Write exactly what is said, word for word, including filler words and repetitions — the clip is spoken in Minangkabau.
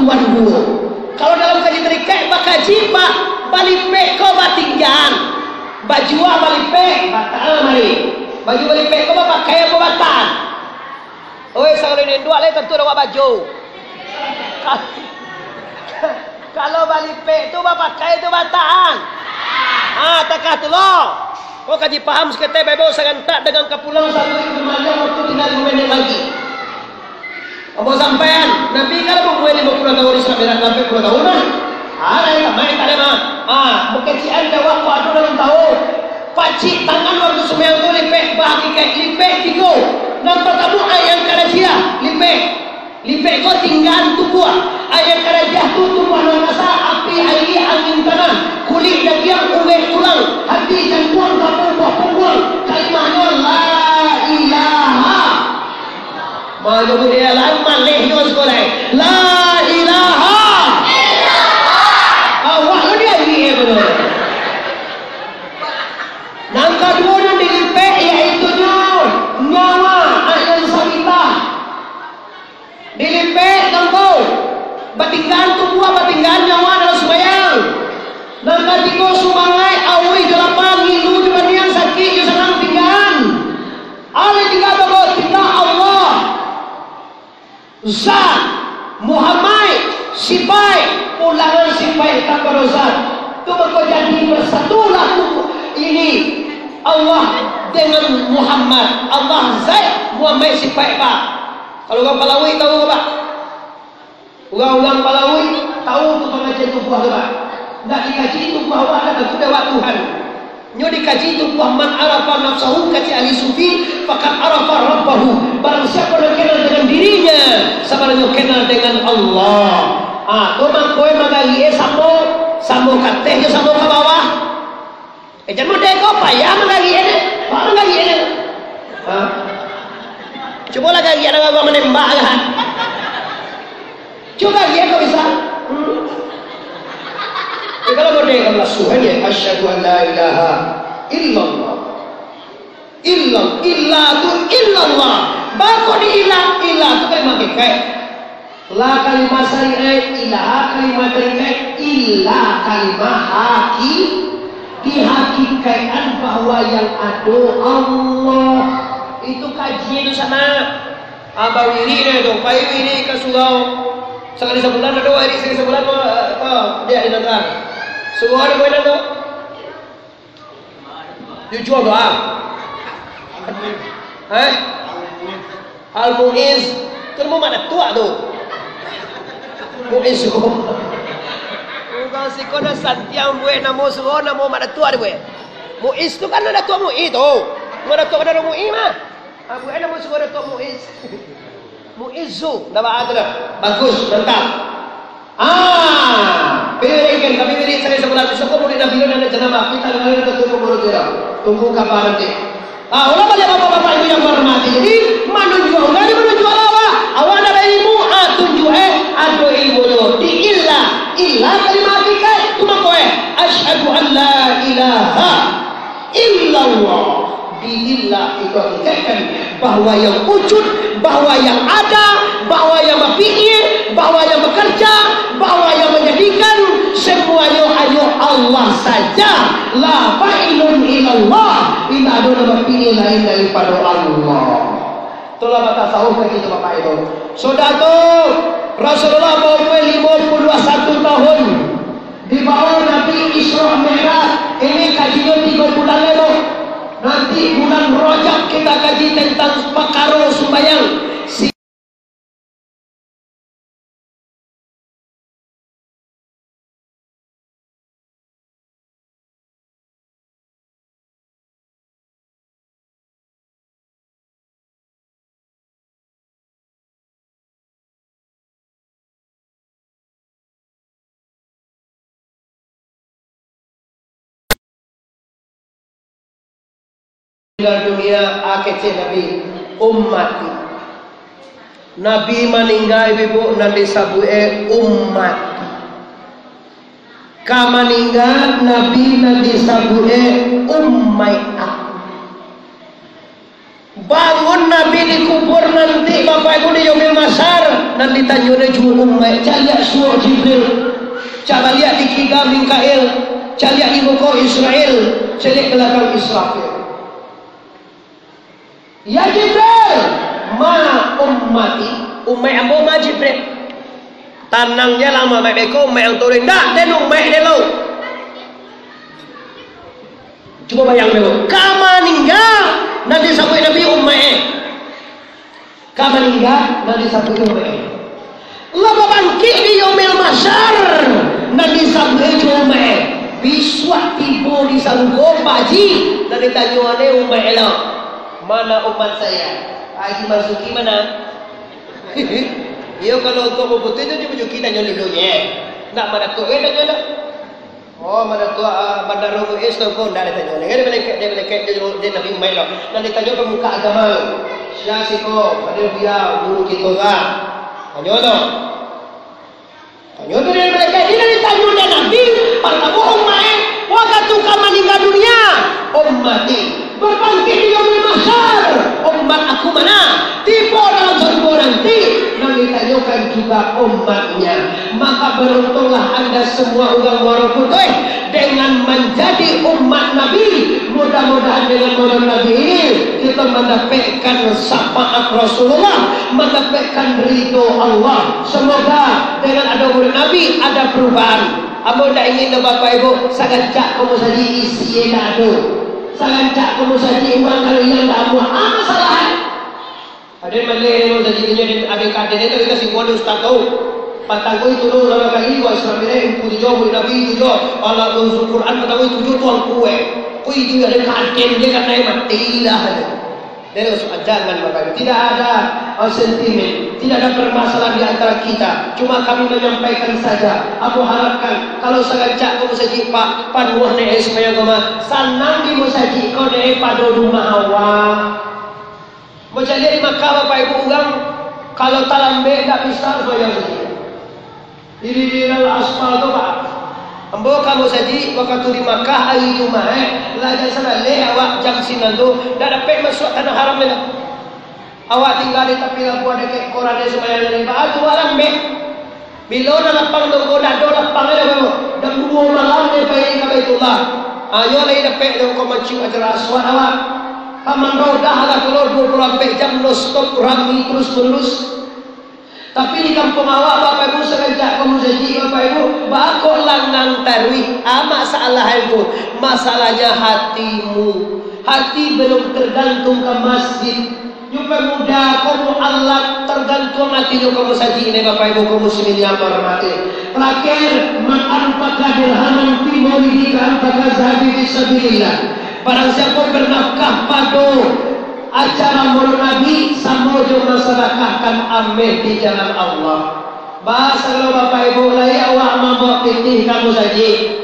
Tuan duo. Kalau dalam kaji tarikek, bakaji ba-, balipek ko batinggaan. Baju balipek, batang mari. Baju balipek ko bapakai apo batang? Oi, saurang induak lai tantu awak baju. Ka-, kalau balipek tu bapakai tu batang. Ah, takah tu lo. Ko kaji paham saketek, baibau sagantak dengan ka pulang satu itu malam waktu tinggal limo menit lagi. Ambo sampaian, Nabi kan baumua limo puluah tahun, Isra Mi'raj ampek puluah tahun lah. Ah, lain tamai tak ada mah. Ah, bakecikan jawab ko ado dalam tahu. Pacik tangan waktu sumbayang tu lipek, bahakikek lipek tigo. Nan partamo ayang karajiah, lipek. Lipek ko tinggaan tubuah. Ayang karajiah tu tubuah nan kasa, api, aia, angin, tanah, kulik, dagiang, urek, tulang, hati, jantuang, tapu, buah pungguang. Kalimahnyo la ilaha. Manyabuik di dalam, maleh nyo sakolah. La ilaha. Awak lo dia ni, eh, betul. Nan kaduo nan dilipek, yaitunyo nyawa, ayang sabitah. Dilipek tangkau, batinggaan tubuah, batinggaan nyawa dalam sumbayang. Nan katigo, sumangaik, auih jo lapa, ngilu jo baniang, sakik jo sanang tinggaan. Alai tingga bago tingga Allah. Zat, Muhammad, sifaik, pulangan sifaik kapado Zat. Tu mako jadi bersatulah tu ini Allah dengan Muhammad, Allah Zat, Muhammad sifaik, Pak. Kalau urang Palauik tahu, Pak? Urang-urang Palauik tahu tu pangajian tubuah tu, Pak. Ndak dikaji tubuah awak, ndak tahu lewat Tuhan. Nyo dikaji tubuah, "Man arafa nafsahu," kaji ahli sufi, "faqad arafa rabbahu." Barang siapa yang kenal dengan dirinya, sabananyo kenal dengan Allah. Ah, tu mangko e magari e samo, samo ka ateh jo samo ka bawah. Eh, jan model ko payah manggariak e, Pak, manggariak e. Ha? Cubolah gariak nan agak manembak lah. Cubo gariak ko bisa. Hmm. Eh, kalau model ko langsung aja, "Asyhadu an la ilaha illallah." Illallah, illa tu illallah. Bako di illa, illa tu kalimah hakikat. La kalimah syariat, ilaha kalimah syariat, illa kalimah haki-, dihakikatkan bahwa yang ado Allah. Itu kajian tu sana. Abah wirid dia tu, pai wirid ka surau. Sakali sabulan ado, wirid sakali sabulan tu, eh, apa, dia di Natal. Surau ada bulan tu. Jujua doa. Eh? Al-Mu'izz. Tu namo Mak Datuak tu. Mu'izz. Urang siko nan santiang buek namo surau, namo Mak Datuak dibuek. Mu'izz tu kan Datuak Mu'i tu. Mak Datuak kan Mu'i mah. Ah, buek namo surau Datuak Mu'izz. Mu'izzu, ndak baa tu dah. Bagus, mantap. Ah, pilih kan, kami pilih salah sabulan. Soko murid Nabi Nuh anak janama, kita dengar itu tunggu mulut dia. Tunggu kabar nanti. Ah, ulah baliak bapak-bapak ibu yang hormati. Jadi, manunjuak urang ni manunjuak awak. Awak ndak ada ilmu, ah, tunjuak, eh, ado ilmunyo. Di illa, illa kalimah hakikat, tu mako, eh, asyhadu an la ilaha illallah. Di illa itu hakikatkan bahwa yang wujud, bahwa yang ada, bahwa yang bapikir, bahwa yang bekerja, bahwa yang menjadikan, semuanya hanya Allah saja. La fa'ilun illallah. Indak ado nan bapikir lain daripada Allah. Itulah batasawuf kito, Bapak Ibu. Sudah tu, Rasulullah baumua limo puluah satu tahun. Dibawa Nabi Isra Mi'raj, ini kajinyo tigo bulan lai, Bang. Nanti bulan Rajab kita kaji tentang pakaro sumbayang. Si- Meninggal dunia, ah, kecek Nabi, umat. Nabi maningga, ibu-ibu, nan disabuik e umat. Ka maningga, Nabi nan disabuik e umaik aku. Bangun Nabi di kubur nanti, Bapak Ibu, di Yaumil Mahsyar, Nan ditanyo dek juo umaik, caliak suok Jibril, caliak di kida Mikail, caliak di muko Israil, caliak balakang Israfil. "Ya Jibril, ma ummati?" "Umaik ambo ma, Jibril?" "Tanang je lah, umaik beko, umaik ang turun." "Ndak, den umaik den lo." Cubo bayang dulu, ka maningga, nan disabuik Nabi umaik. Ka maningga, nan disabuik umaik. Lah babangkik di Yaumil Mahsyar, nan disabuik juo umaik. Bisuak tibo di sarugo, Pak Haji, nan ditanyo dek umaik lo, "Mana umat saya?" "Haji Marzuki mana?" Iyo, kalau untuak baputuih tu, Haji Marzuki tanyo dulu, ye. Ndak mana tu, eh, tanyo dah. Oh, mana tu, ah, Bandaro Muiz tu pun ndak ditanyo. Dengan dia malaikat, dia malaikat, dia, dia Nabi Umair lah. Nan ditanyo pemuka agama. Sia siko, pada dia guru kito lah. Tanyo tu. Tanyo tu dia malaikat. Dia ditanyo dia Nabi, pertama Umair, wakatu ka maningga dunia, ummati. Berbangkit di Yaumil Mahsyar, umat aku mana? Tibo dalam sarugo nanti, nan ditanyokan juga umatnya. Maka beruntunglah anda semua urang Muaro Putih dengan menjadi umat Nabi. Mudah-mudahan dengan maulid Nabi ini, kita mendapatkan syafaat Rasulullah, mendapatkan ridho Allah. Semoga dengan ada maulid Nabi, ada perubahan. Ambo ndak ingin doh, Bapak Ibu, sagancak ko musajik isi ndak ado. Sagancak ko musajik urang kalau yang ndak amuah. Ah, masalah. Ado maleh ko musajik inyo, ado kaden itu, kita simpan ustaz tu. Patang ko itu lo, urang kali buat Islam ini, Ungku tu jo, Murid Nabi tu jo. Alat unsur Quran patang ko itu jo, tuan kuat. Ko itu ado kaden je, kan naik mati lah. Dari Rasul, jangan, Bapak Ibu. Tidak ada, uh, sentimen, tidak ada permasalahan di antara kita. Cuma kami menyampaikan saja. Aku harapkan, kalau sagancak ko musajik, Pak, panuah dek sumbayang ko mah, sanang di musajik ko dek pado rumah awak. Musajik di Makkah, Bapak Ibu, urang kalau talambek, ndak bisa sumbayang musajik. Di, di, di dalam aspal tu, Pak. Ambo ka musajik wakatu di Makkah ari Jumaik, eh, lah jan sabaleh awak jam sinan tu, ndak dapek masuak Tanah Haram lai. Awak tingga di tapi labuah dakek koran, sumbayang lai, Pak. Ah, tu urang lambek. Bilo lah lapang tu, ko dado lapang ai dah, Pak. Jam duo malam nyo pai ka Baitullah. Ah, nyo lai dapek tu ko mancium Hajar Aswad awak. Ka Mandau dah lah, kalau duo puluah ampek jam non stop rami terus menerus. Tapi di kampuang awak, Bapak Ibu, sagancak ko musajik, Bapak Ibu, baa kok langang taruih? Ah, masalah itu. Masalahnya hatimu. Hati belum tergantung ka masjid. Nyo pemuda ko mualaf, tergantung hatinyo ka musajik, ini Bapak Ibu kaum muslimin yang ambo hormati. Terakhir, man anfaqa dirhaman fi maulidi ka anfaqa zahabi fi sabilillah. Barang siapo bernafkah pado acara Maulid Nabi, samo jo mansadakahkan ameh di jalan Allah. Baa sagalo Bapak Ibu, lai awak mambaok pitih ka musajik.